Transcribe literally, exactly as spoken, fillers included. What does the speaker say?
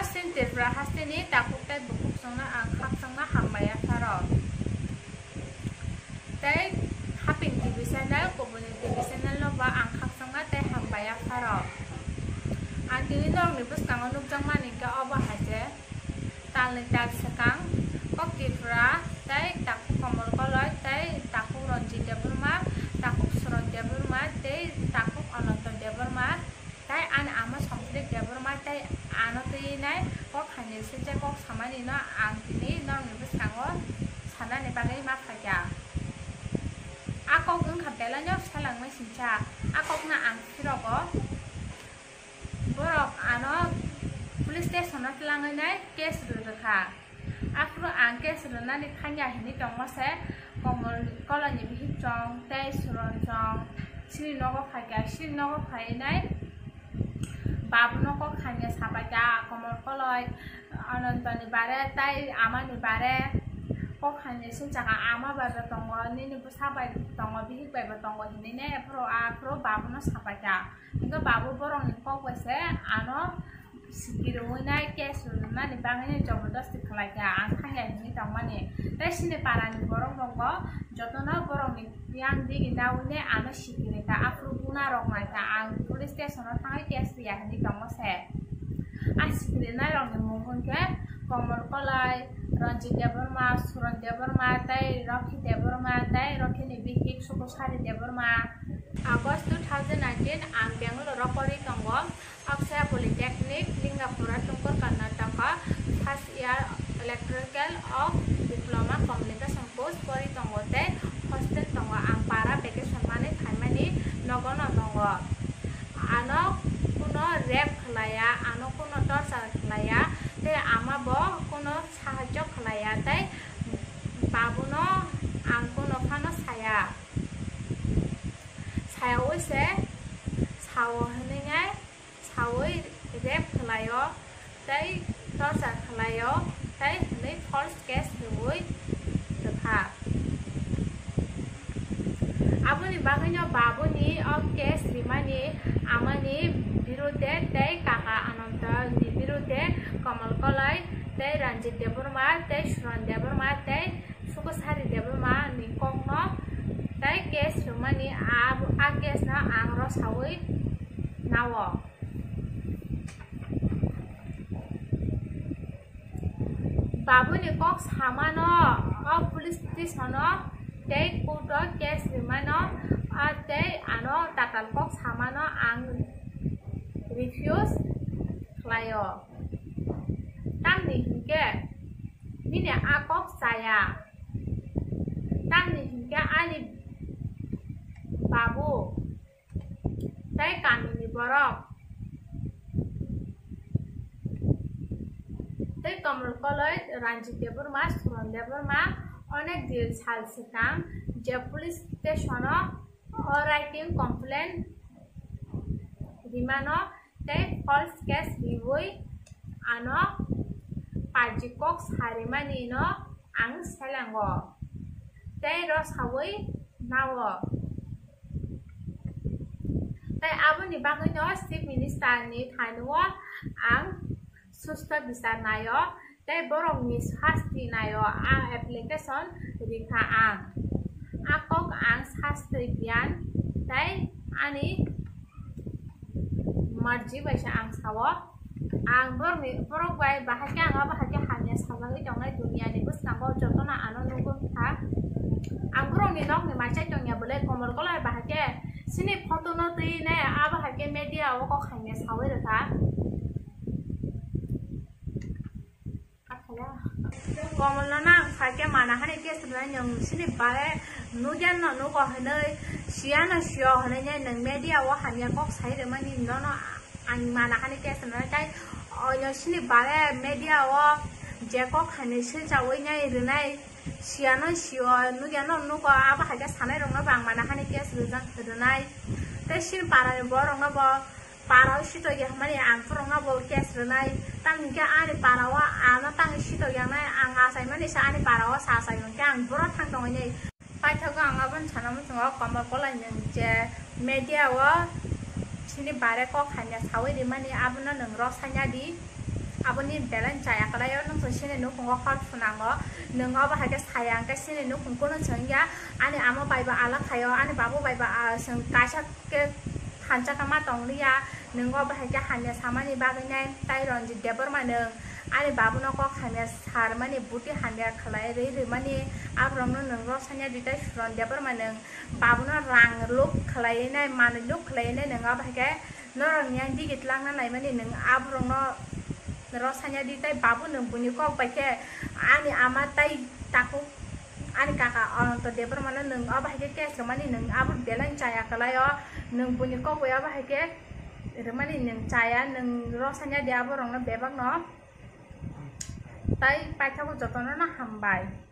Sin Tripura hasteni takhuk tei bukhuk chwngno ang khakchangma hambai yapharo. Tei haping T V channel, kubuni T V channel no ba ang khakchangma tei hambai yapharo. Ang tini norokni bwskango nukjakmani hwnkhe obo hai se talni tal swkang kok Tripura tei takhuk Komol Koloi tei takhuk Ranjit Debbarma, takhuk Suron Debbarma tei takhuk Ananto Debbarma. Tei ani ama Sompulik Debbarma tei ano twi nai kok hamya swijak kok samani no ang tini norokni bwskango sanani bagwi ma phaikha. A kok wngkha belai no selengmai singcha. A kok no ang phirogo borok ano police station o twlangwi nai case rwrwkha. Aphuru ang case rwnani thangya hinwi tongma se Komol Koloini bihik chwng tei Suron chwng chini nogo phaikha, chini nogo phaiwi nai babuno kok hamya sapaikha Komol Koloi Anantoni bare tei amani bare kok hamya singchakha, ama bai bo tongo, nini bwsa bai tongo, bihik bai bo tongo hinwi nai aphuru, aphuru babuno sapaikha. Hingke babu borokni kok bai se ano sikirwi nai case rwnani bagwi nai jobordosti khlai kha ang thangya hinwi tongmani. Tei chini parani borok rokbo jotono borokni yang digi naui nai ano sikiri kha, aphuru guna rok nai kha ang police station o thangwi case riya hinwi tongma se. A sikiri nai rokni mung hwnkhe Komol Koloi, Ranjit Debbarma, Suron Debbarma, tei Rokhi Debbarma, tei Rokhini bihik Sukusari Debbarma. August two thousand nineteen ang Bangalore o pori tongo. Akshaya Polytechnic, Lingapura, Tumkur, Karnataka, first year electrical of diploma communication course pori tongo tei hostel tongo. Ang para vacation manwi phaimani nogono tongo. Ano kuno rape khlaiya, ano kuno torture khlaiya, tei ama bo kuno sahajyo khlaiya, tei babuno ang kuno phano saya. Sayaui se sao hwnwi nai saui rape khlaio tei torture khlaio tei hwnwi false case rwui rwkha. Aboni bagwino babuni o case rimani amani birude tei kaka Anantoni birude Kamal Kolai tei Ranjit Debbarma tei Suran Debbarma tei Sukosari Debbarma ni kokno tei case rwmani a, a case no ang rw saui nao. Babuni kok samano o police station o tei court o case rwmano, a tei ano tatal kok samano ang refuse khlaio. Tamni hinkhe bini a kok chaya. Tamni hinkhe ani babu tei kamini borok tei Kamal Koloi, Ranjit Debbarma, Suran Debbarma onek dil sal swkang je police station o o writing complaint rimano tei false case riui ano paji kok sarimani no ang selengo tei rw saui nao. Tei aboni bagwi no Chief Minister ni thani o ang susto bichar naio tei borok ni sasti naio ang application rikha ang. A kok ang sasti biyan tei ani marji bai se ang sao. Ang borok ni, borok bai bahai khe ang abo hai khe hamya sajagwi tongnai duniya ni bwskango jotono ano nugwi kha. Ang borok ni nok ni maichai tongya bwle Kamal Kolai bahai khe chini photo no twi nai abo hai khe media o kok hamya saui rwkha. Komolno na ang sakhe mana hani case rwnai nwng sini bare nugya no nugo hinui siya no siyo hinui nai nwng media o hamya kok sai rwmani nono ang mana hani case rwnai tai oino sini bare media o je kok hamya silchaui nai rwnai siya no siyo nugya no nugo abo hai khe sanai rokno bo ang mana hani case rwjak rwnai tei sini para ni borok no bo. Para o sitokya hwnmani ang borokno bo case rwnai. Tamo hinkhe ani para o ano tangwi sitokya wngnai ang achaimani se ani para o sa achai hinkhe ang boro thang tongwi nai. Paithago ang aboni sana muchungo Kamal Kolai nwng je media o chini bare kok hamya saui rimani abono nwng rw sanya di. Aboni belai chaya kwlaio, nwng chwng chini nukhungo hor phunango, nwng obo hai khe saya hwnkhe chini nukhung kunu chwng ya, ani ama bai bo alak khaio, ani babu bai bo, ah, chwng kaisa khe thansa khe ma tong liya, nwng obo hai khe hamya samani bagwi nai, tai Ranjit Debbarma nwng ani babuno kok hamya sarmani, buti hamya khlai rwi rwmani, aborokno nwng rosanya di tai Suron Debbarma nwng babuno rang luk khlai nai, manwi luk khlai nai, nwng obo hai khe norokni ang digi tlangna naimani nwng aborokno rosanya di tai babu nwng buini kok bai khe ani ama tai takhuk ani kaka Ananto Debbarmano nwng obo hai khe case rwmani nwng abo belai chaya kwlaio, nwng buini kok bai obo hai khe rwmani nwng chaya, nwng rosanya di aborokno bebakno. Tai paithago jotono no hambai.